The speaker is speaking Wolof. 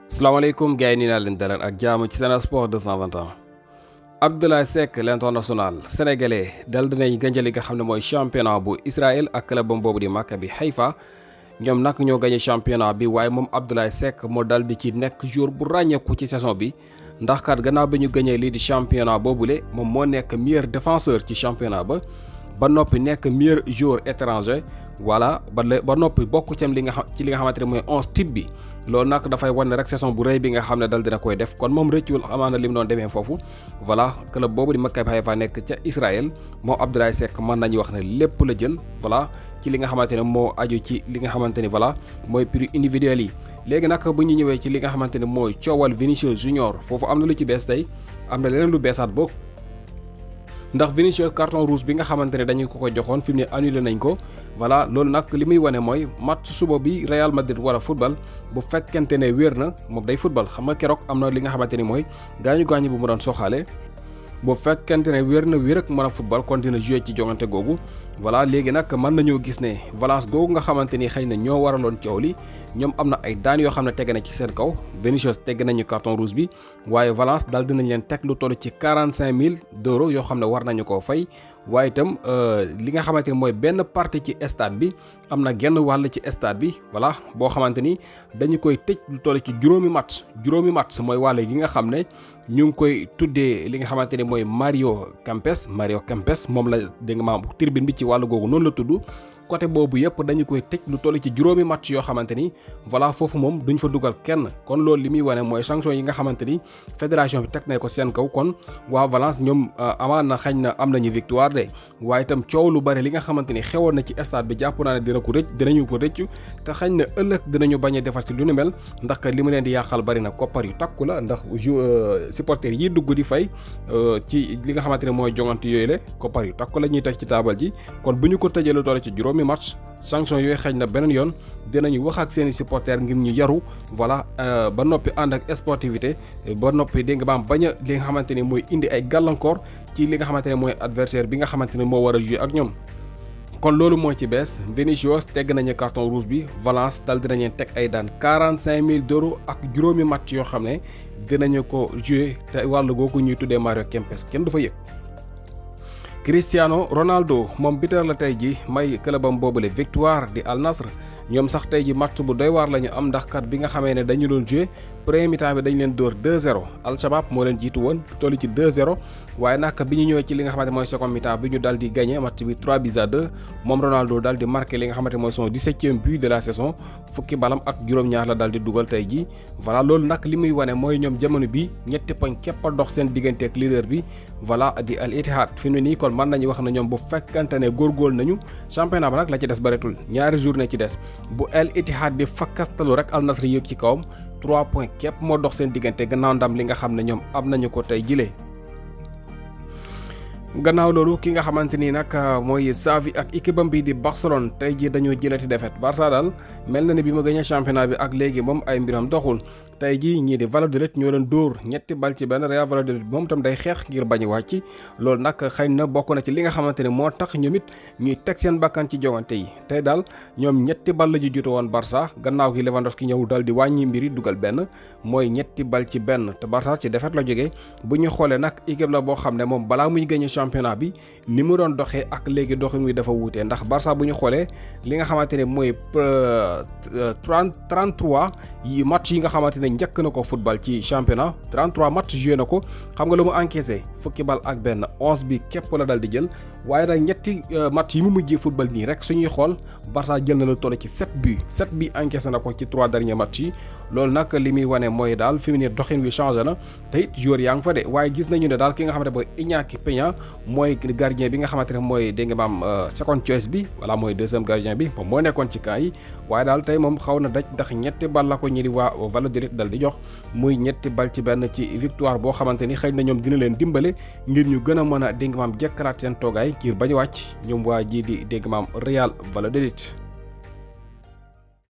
salaamaaleykum gars yi nii naa leen dalal ak jaamu ci Sen Sport 221. Abdoulaye Seck l'international sénégalais dal dinañ gàncax li nga xam ne mooy championnat bu Israël ak clubam boobu di Maccabi Haifa ñoom nag ñoo gagné championnat bi waaye moom Abdoulaye Seck moo dal di ci nekk joueur bu ràññeeku ci saison bi ndax kat gannaaw bi ñu gagné lii di championnat boobule moom moo nekk meilleur défenseur ci championnat ba noppi nekk meilleur joueur étranger. voilà ba noppi bokk ci li nga xamante ne mooy 11 type bi loolu nag dafay wane rek saison bu rëy bi nga xam ne dal dina koy def kon moom rëccul amaana li mu doon demee foofu voilà club boobu di Maccabi Haifa nekk ca Israël moom Abdoulaye Seck mën nañu wax ne lépp la jël voilà ci li nga xamante ne moo aju ci li nga xamante ni voilà mooy prix individuel yi. léegi nag bu ñu ñëwee ci li nga xamante ne mooy coowal Vinicius Junior foofu am na lu ci bees tey am na leneen lu beesaat boog. ndax Vinicius carton rouge bi nga xamante ne dañu ko joxoon fi mu ne annulé nañ ko voilà loolu nag li muy wane mooy match suba bi Real Madrid war a football bu fekkente ne wér na moom day football xam nga keroog am na li nga xamante ni mooy gaañu bu mu doon soxaale bu fekkente ne wér ak mën a football kon dina joué ci jongante googu voilà léegi nag mën nañoo gis ne Valence googu nga xamante ni xëy na ñoo waraloon coow li ñoom am na ay daan yoo xam ne tege na ci seen kaw Vinicius tegg nañu carton rouge bi waaye Valence daal dinañ leen teg lu toll ci 45 000 € yoo xam ne war nañu koo fay waaye itam li nga xamante ni mooy benn partie ci stade bi am na genn wàll ci stade bi voilà boo xamante ni dañu koy tëj lu toll ci juróomi match mooy wàll gi nga xam ne ñu ngi koy tuddee li nga xamante ni mooy Mario Kempes moom la dégg nga maam tribune bi ci wàllu googu noonu la tudd côté boobu yëpp dañu koy tëj lu toll ci juróomi match yoo xamante ni voilà foofu moom duñ fa dugal kenn kon loolu li muy wane mooy sanction yi nga xamante ni fédération bi teg na ko seen kaw kon waa Valence ñoom amaan na xañ na am nañu victoire de waaye itam coow lu bari li nga xamante ni xewoon na ci stade bi jàpp naa ne dinañu ko rëcc te xañ na ëllëg dinañu bañ a defar ci lu ni mel ndax li mu leen di yàqal bari na koppar yu takku la ndax supporters yi dugg di fay ci li nga xamante ne mooy jongante yooyu la koppar yu takku la ñuy teg ci taabal ji kon bu ñu ko tëjee lu toll ci juróomi match sanction yooyu xëy na beneen yoon dinañu wax ak seeni supporters ngir ñu yaru voilà ba noppi ànd ak sportivité ba noppi dégg nga maam bañ a li nga xamante ne mooy indi ay gàllankoor ci li nga xamante ne mooy adversaire bi nga xamante ne moo war a jouer ak ñoom. kon loolu moo ci bees Vinicius tegg nañu carton rouge bi Valence dal dinañu teg ay daan 45 000 € ak juróomi match yoo xam ne dinañu ko jouer te wàll googu ñuy tuddee Mario Kempes kenn du fa yëg. Cristiano Ronaldo moom buteur la tey ji may clubam boobule victoire di Al Nassr ñoom sax tey ji match bu doy waar la ñu am ndax kat bi nga xamee ne dañu doon joué premier mi-temps bi dañu leen dóor 2-0 Al Shabab moo leen jiitu woon toll ci 2-0 waaye nag bi ñu ñëwee ci li nga xamante mooy second mi-temps bi ñu dal di gagné match bi 3-2 moom Ronaldo dal di marqué li nga xamante mooy son 17e but de la saison fukki balam ak juróom-ñaar la dal di dugal tey ji voilà loolu nag li muy wane mooy ñoom jamono bi ñetti poñ képp a dox seen diggante ak leader bi voilà di Al Ittihad fi mu ne nii kon mën nañu wax na ñoom bu fekkante ne góorgóorlu nañu championnat ba nag la ci des bëreetul ñaari journée ci des bu Al Ittihad bi fakkastalu rek Al Nassr yëg ci kawam 3 points képp moo dox seen diggante gannaaw ndam li nga xam ne ñoom am nañu ko tey jilee gannaaw loolu ki nga xamante ni nag mooy Xavi ak équipe am bi di Barcelone tey jii dañoo jëlati défaite Barça daal mel na ne bi mu gagné championnat bi ak léegi moom ay mbiram doxul tey jii ñii di Valladolid ñoo leen dóor ñetti bal ci benn Real Valladolid moom itam day xeex ngir bañ a wàcc loolu nag xëy na bokk na ci li nga xamante ne moo tax ñoom it ñuy teg seen bakkan ci jongante yi tey daal ñoom ñetti bal la ñu jiitu woon Barça gannaaw gi Lewandowski ñëw dal di wàññi mbiri dugal benn mooy ñetti bal ci benn te Barça ci défaite la jógee bu ñu xoolee nag équipe la boo xam ne moom balaa muy gagné championnat bi ni mu doon doxee ak léegi doxin wi dafa wuute ndax Barça bu ñu xoolee li nga xamante ne mooy 33 yi match yi nga xamante ne njëkk na ko football ci championnat 33 match joué na ko xam nga lu mu encaissé fukki bal ak benn 11 bi képp la dal di jël waaye nag ñetti match yi mu mujjee football nii rek suñuy xool Barça jël na lu toll ci 7 bi encaissé na ko ci 3 derniers matchs yi loolu nag li muy wane mooy daal fi mu ne doxin wi changé na te it joueur yaa ngi fa de waaye gis nañu ne daal ki nga xamante mooy Iñaki Peña mooy gardien bi nga xamante ne mooy dégg nga maam second choice bi wala mooy deuxième gardien bi moom moo nekkoon ci camp yi waaye daal tey moom xaw na daj ndax ñetti bal la ko ñi di waa Valladolid dal di jox muy ñetti bal ci benn ci victoire boo xamante ni xëy na ñoom dina leen dimbale ngir ñu gën a mën a dégg nga maam jekkaraat seen toogaay ngir bañ a wàcc ñoom waa ji di dégg nga maam Real Valladolid